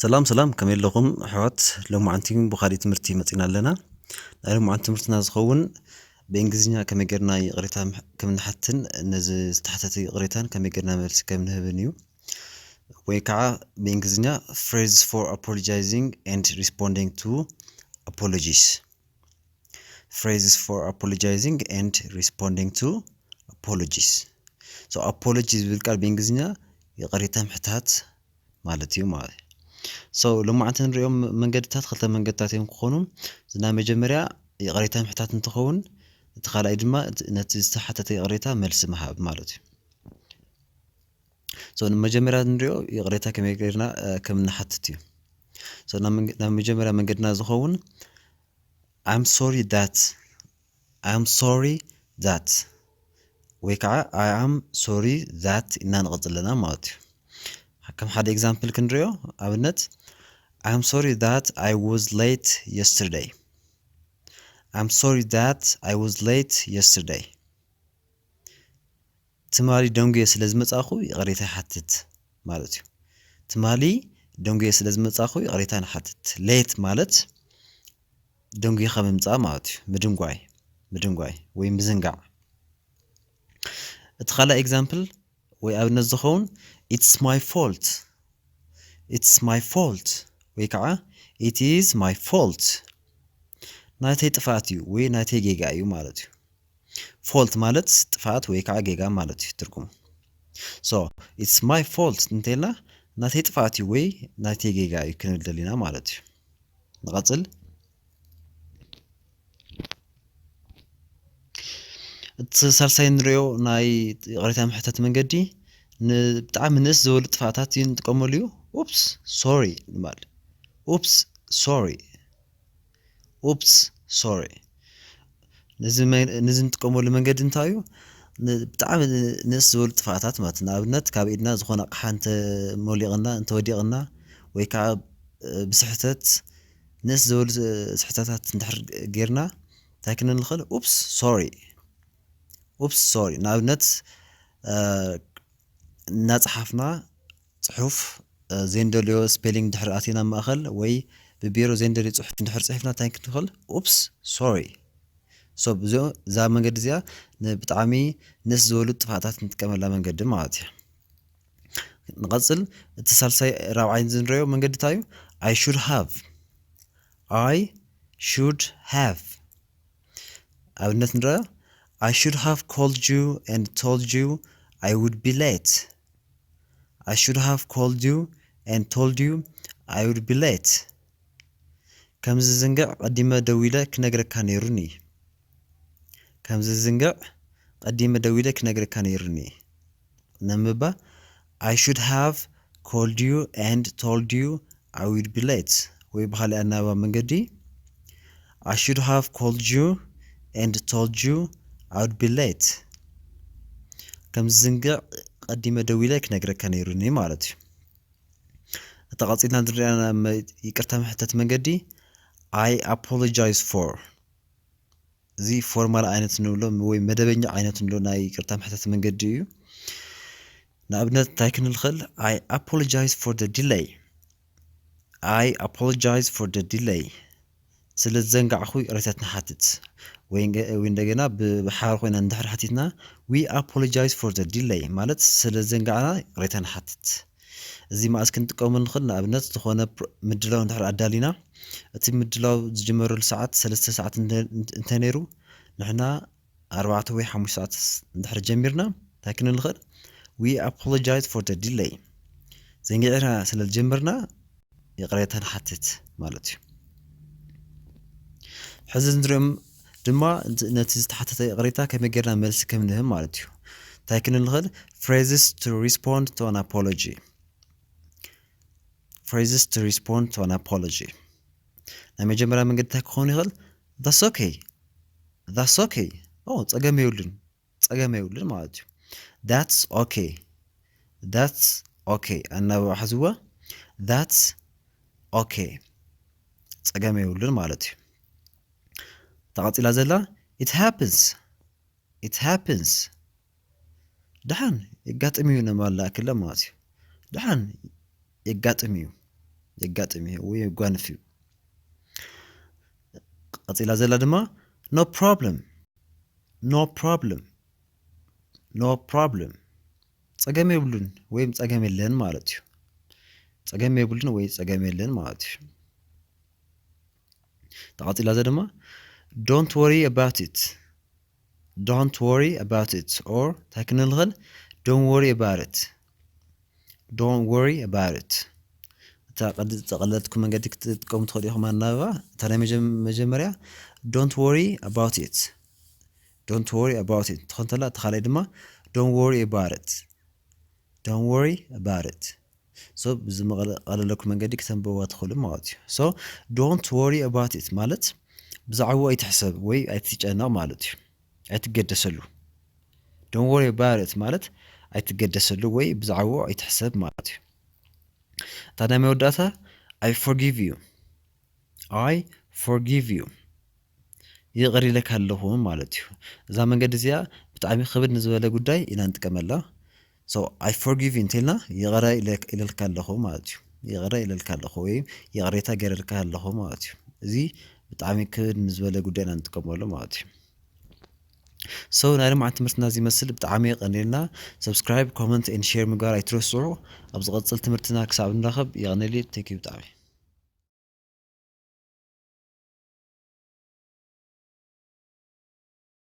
ሰላም ሰላም፣ ከመይ ኣለኹም ኣሕዋት? ሎማዓንቲ ብኻሊእ ትምህርቲ መፂና ኣለና። ናይ ሎማዓንቲ ትምህርትና ዝኸውን ብእንግሊዝኛ ከመይ ጌርና ይቕሬታ ከም ንሓትን ነዚ ዝተሓተተ ይቕሬታን ከመይ ጌርና መልሲ ከም ንህብን እዩ። ወይ ከዓ ብእንግሊዝኛ phrases for apologizing and responding to apologies። Phrases for apologizing and responding to apologies. So apology ዝብል ቃል ብእንግሊዝኛ ይቕሬታ ምሕታት ማለት እዩ ማለት እዩ። So ሎማዓንቲ ንሪኦም መንገድታት ክልተ መንገድታት እዮም ክኾኑ። እዚ ናይ መጀመርያ ይቕሬታ ምሕታት እንትኸውን፣ እቲ ካልኣይ ድማ ነቲ ዝተሓተተ ይቕሬታ መልሲ ምሃብ ማለት እዩ። So ንመጀመርያ ንሪኦ ይቕሬታ ከመይ ጌርና ከም ንሓትት እዩ። So ናብ መጀመርያ መንገድና ዝኸውን I'm sorry that I'm sorry that ወይ ከዓ I am sorry that ኢና ንቐፅል ኣለና ማለት እዩ። ከም ሓደ example ክንሪኦ፣ ኣብነት I'm sorry that I was late yesterday። I'm sorry that I was late yesterday። ትማሊ ደንጉየ ስለ ዝመጻኹ ይቕሬታ ይሓትት ማለት እዩ። ትማሊ ደንጉየ ስለ ዝመጻኹ ይቕሬታ ንሓትት። Late ማለት ደንጉኻ ምምጻእ ማለት እዩ። ምድንጓይ፣ ምድንጓይ ወይ ምዝንጋዕ። እቲ ካልኣይ example ወይ ኣብነት ዝኸውን it's my fault። It's my fault ወይ ከዓ it is my fault። ናተይ ጥፍኣት እዩ ወይ ናተይ ጌጋ እዩ ማለት እዩ። Fault ማለት ጥፍኣት ወይ ከዓ ጌጋ ማለት እዩ ትርጉሙ። So it's my fault እንተልና ናተይ ጥፍኣት እዩ ወይ ናተይ ጌጋ እዩ ክንብል ደሊና ማለት እዩ። ንቐፅል። እቲ ሳልሳይ ንሪኦ ናይ ይቕሬታ ምሕታት መንገዲ ብጣዕሚ ንእስ ዝበሉ ጥፍኣታት እዩ ንጥቀመሉ እዩ። Oops sorry ንባል። Oops sorry። Oops sorry። ነዚ ንጥቀመሉ መንገዲ እንታይ እዩ? ብጣዕሚ ንእስ ዝበሉ ጥፍኣታት ማለት፣ ንኣብነት ካብ ኢድና ዝኾነ ኣቕሓ እንተሞሊቕና፣ እንተወዲቕና ወይ ከዓ ብስሕተት ንእስ ዝበሉ ስሕተታት እንድሕር ጌርና እንታይ ክንብል ንኽእል? Oops sorry። Oops sorry። ንኣብነት እናፀሓፍና ፅሑፍ ዘይንደልዮ spelling ድሕር ኣቲና ማእኸል ወይ ብቢሮ ዘይንደልዮ ፅሑፍ እንድሕር ፅሒፍና እንታይ ክንብል ንኽእል? Oops sorry። So እዛ መንገዲ እዚኣ ብጣዕሚ ንእስ ዝበሉ ጥፍኣታት ንጥቀመላ መንገዲ ማለት እዩ። ንቐፅል። እቲ ሳልሳይ ራብዓይ ዝንሪኦ መንገዲ እንታይ እዩ? I should have። I should have። ኣብነት ንረኣ። I should have called you and told you I would be late። I should have called you and told you I would be late። ከምዚ ዝንግዕ ቀዲመ ደዊለ ክነግረካ ነይሩኒ። ከምዚ ዝንግዕ ቀዲመ ደዊለ ክነግረካ ነይሩኒ። ነምባ። I should have called you and told you I would be late። ወይ ብኻሊእ ኣናባ መንገዲ I should have called you and told you I would be late። ከምዚ ዝንግዕ ቀዲመ ደዊለ ክነግረካ ነይሩኒ ማለት እዩ። እታ ቀፂልና ንሪኣ ይቅርታ መሕተት መንገዲ I apologize for። እዚ formal ዓይነት ንብሎ ወይ መደበኛ ዓይነት ንብሎ ናይ ይቅርታ መሕተት መንገዲ እዩ። ንኣብነት እንታይ ክንብል ንኽእል? I apologize for the delay። I apologize for the delay። ስለ ዝዘንጋዕኹ ይቕሬታ ንሓትት። ወይ ወይ እንደገና ብሓባር ኮይና እንድሕር ሓቲትና we apologize for the delay ማለት ስለ ዝዘንጋዕና ይቕሬታ ንሓትት። እዚ መዓስ ክንጥቀመሉ ንኽእል? ንኣብነት ዝኾነ ምድላው እንድሕር ኣዳሊና፣ እቲ ምድላው ዝጀመረሉ ሰዓት ሰለስተ ሰዓት እንተነይሩ ንሕና ኣርባዕተ ወይ ሓሙሽተ ሰዓት እንድሕር ጀሚርና እንታይ ክንብል ንኽእል? We apologize for the delay። ዘንጊዕና ስለ ዝጀመርና ይቕሬታ ንሓትት ማለት እዩ። ሕዚ ንሪኦም ድማ ነቲ ዝተሓተተ ይቕሬታ ከመይ ጌርና መልሲ ከም ንህብ ማለት እዩ። እንታይ ክንብል ንኽእል? Phrases to respond to an apology። Phrases to respond to an apology። ናይ መጀመርያ መንገዲ እንታይ ክኸውን ይኽእል? That's okay። That's okay። ኦ ጸገም የብሉን። ጸገም የብሉን ማለት እዩ። That's okay። That's okay። ኣናብባ ሓዝዋ። That's okay። ጸገም የብሉን ማለት እዩ። ተቐጺላ ዘላ it happens። It happens። ደሓን የጋጥም እዩ ነማላ ክለ ማለት እዩ። ደሓን የጋጥም እዩ። የጋጥም እዩ ወይ የጓንፍ እዩ። ቀፂላ ዘላ ድማ no problem፣ no problem፣ no problem፣ ፀገም የብሉን ወይም ፀገም የለን ማለት እዩ። ፀገም የብሉን ወይ ፀገም የለን ማለት እዩ። ተቐፂላ ዘ ድማ don't worry about it፣ don't worry about it or እንታይ ክንብል ንኽእል? Don't worry about it፣ don't worry about it። እታ ቅዲ ዝጠቐለልኩ መንገዲ ክትጥቀሙ ትኽእሉ ኢኹም ኣናብባ። እታ ናይ መጀመርያ don't worry about it፣ don't worry about it ትኾን ተላ፣ እታ ካልኣይ ድማ don't worry about it፣ don't worry about it። So ብዚ መቐለለኩ መንገዲ ክተንብብዋ ትኽእሉ ማለት እዩ። So don't worry about it ማለት ብዛዕባኡ ኣይትሕሰብ ወይ ኣይትጨነቕ ማለት እዩ። ኣይትገደሰሉ። Don't worry about it ማለት ኣይትገደሰሉ ወይ ብዛዕባኡ ኣይትሕሰብ ማለት እዩ። እታ ናይ መወዳእታ I forgive you፣ I forgive you ይቕር ኢለካ ኣለኹ ማለት እዩ። እዛ መንገዲ እዚኣ ብጣዕሚ ክብድ ንዝበለ ጉዳይ ኢና ንጥቀመላ። So I forgive you እንተልና ይቕረ ኢለልካ ኣለኹ ማለት እዩ። ይቕረ ኢለልካ ኣለኹ ወይ ይቕሬታ ገይረልካ ኣለኹ ማለት እዩ። እዚ ብጣዕሚ ክብድ ንዝበለ ጉዳይ ኢና ንጥቀመሉ ማለት እዩ። So ናይ ልምዓት ትምህርትና እዚ መስል ብጣዕሚ የቐንየልና። Subscribe፣ comment and share ምግባር ኣይትረስዑ። ኣብ ዝቐፅል ትምህርትና ክሳብ ንራኸብ የቐንየሊ። Thank you ብጣዕሚ።